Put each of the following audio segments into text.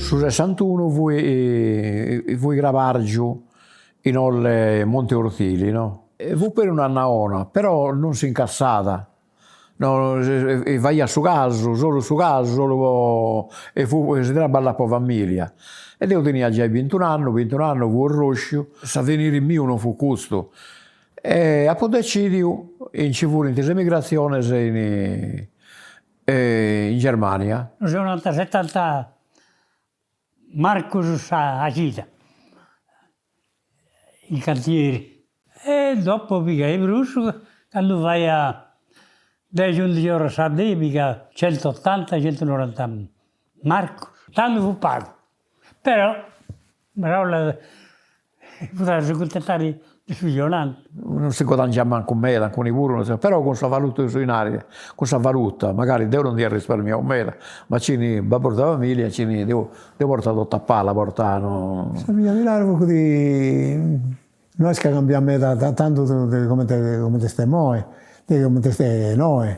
Su sessantunu fui fui crabargiu in Olle Monte Ortili no, fut peri un'annada 'ona, però non s'incassat, no faiat su casu, solu su casu, solu po e fu si traballat po familia e deu tenia giai bintun'annu, bintun'annu fui orrosciu, s'aveniri miu non fut custu e apu decidiu, nci furint is emigrazionis in in Germania. Nos 'onant setanta marcus sa cida in cantieri e dopo piga 'e prus candu faia dexi undixi oras sa dì piga centottanta centonoranta marcus, tandu fut pagu, però Meraula fut a si cuntentai de su chi 'onant. Non si guadangiat mancu meda, ancora puru, però cun sa valuta de su 'inari, cun sa valuta, magari deu non nd'ia risparmiau meda, ma chini babbus de familia, chini deu deu portà totu a pala, portà no. Sa vida mi naru fut no est ca cambiat meda tantu de comente comente est imoi, de comente est innoi.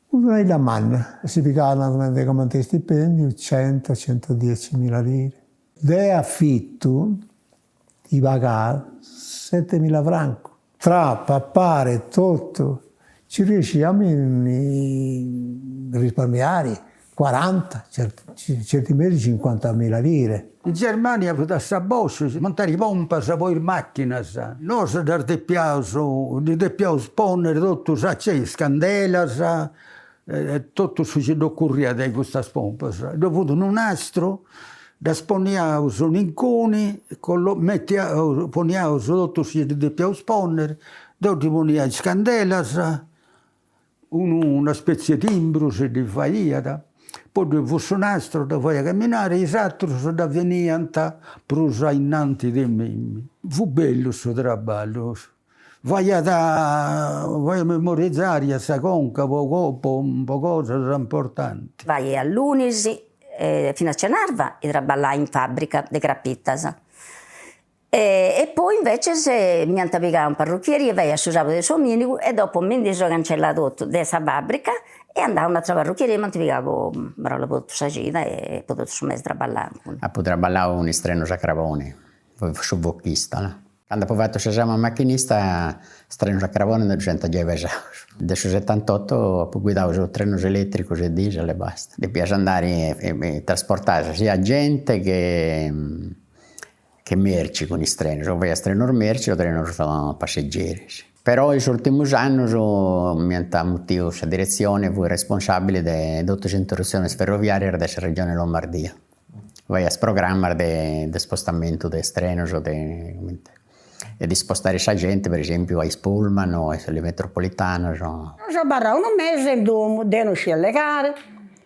Fut una 'idda manna, si pigat comente istipendiu cento, centodiecimila lire. De afitu si pagat setemila francos. Tra papare e totu ci riesci a mi risparmiare cuaranta, certi mesi cincuantamila lire. In Germania fut a sa Bosch, montare pompas po is machinas, nosu ddas depiaus, ddi depiaus ponnere totu sa, is candelas e totu su chi dd'ocurriat a custas pompas. Ddu fut unu nastru, ddas poniaus inguni, metiaus, poniaus totu su chi ddi depiaus ponnere, deu ddi ponia is candelas unu una spetzie 'e timbru si ddi faiat, poi ddoi fut su nastru, dda faiat camminare, is aterus dda finiant prus a innanti de mimmi. Fut bellu su traballu, faiat faiat memorizare a sa conca po po cosas importanti. Faia lunis finas cenarba traballai in fabbrica de crapitas E poi inveces m'iant pigau in parrucchieria, faia su sabudu e su dominigu e dopo mi ndi seu cancellada totu de sa fabbrica e andau a un'atra parrucchieria e m'ant pigau po po totu sa cida e po totu su mesi traballà. Apu traballau cun is trenus a craboni, fui su fochista, no. Candu apu fatu s'esami a machinista is trenus a craboni ndi ddus iant giai pesaus. De su setantotu apu guidau solu trenus eletricus e diesel e basta. Depias andai e trasportai sia genti che che merci cun is trenus, o faias trenus merci o trenus passeggieris. Però is urtimus annus m'iant mutiu sa diretzioni, fui responsabili de totus is interrutzionis ferroviarias de sa regioni Lombardia, faias programmas de de spostamentu de is trenus de cumenti e de spostari sa genti per esempiu a is pullman o a is metropolitanas. Seu abarrau unu mesi in domu, deu non scidia allegare,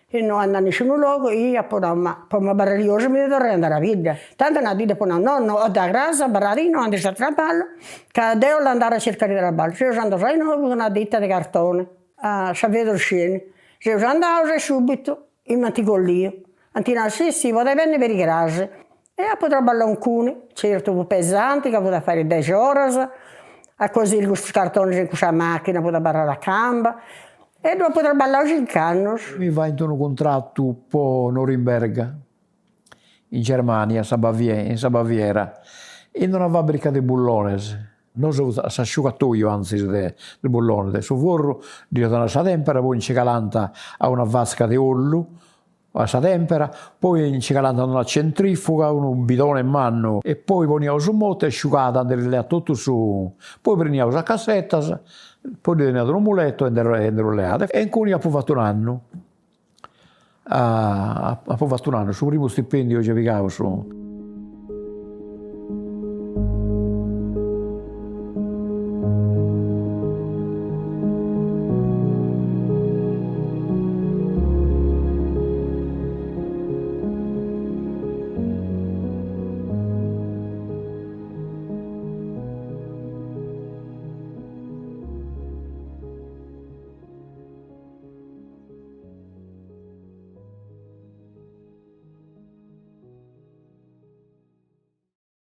E no andà a nisciunu logu, e apo nau, ma po m'abarrai arriosu mi deu torrai a andare a bidda. Tantu una dì dd'apo nau, nonno, o da cras abarradi innoi andis a traballu, ca deu 'ollu andare a circare traballu. Seus andaus a innoi, fut una ditta de cartone, a sa Pedersceni. Seus andaus e subitu m'ant colliu. Ant nau, sì sì, podis benni peri cras. E apu traballau inguni, certu fut pesanti ca fut a fai dexi oras, a cosiri custus cartonis in cussa machina fut abarrada a camba e ddu apu traballau cinc'annus. Mi faint unu cuntratu po Norimberga, in Germania, sa in sa Baviera, in una fabbrica de bullones, nosu s'asciugatoiu anzis de bullones, de su forru ddi donat sa tempera, poi nci calant a una vasca de ollu a sa tempera, poi nci calant a una centrifuga, unu bidone mannu e poi poniaus su motu e asciugàt, ndi ddi leat totu su, poi preniaus a cassetas, poi ddi teniat unu muletu e ndi ddu leat. E inguni apu fatu un'annu, apu fatu un'annu, su primu stipendiu chi pigau su.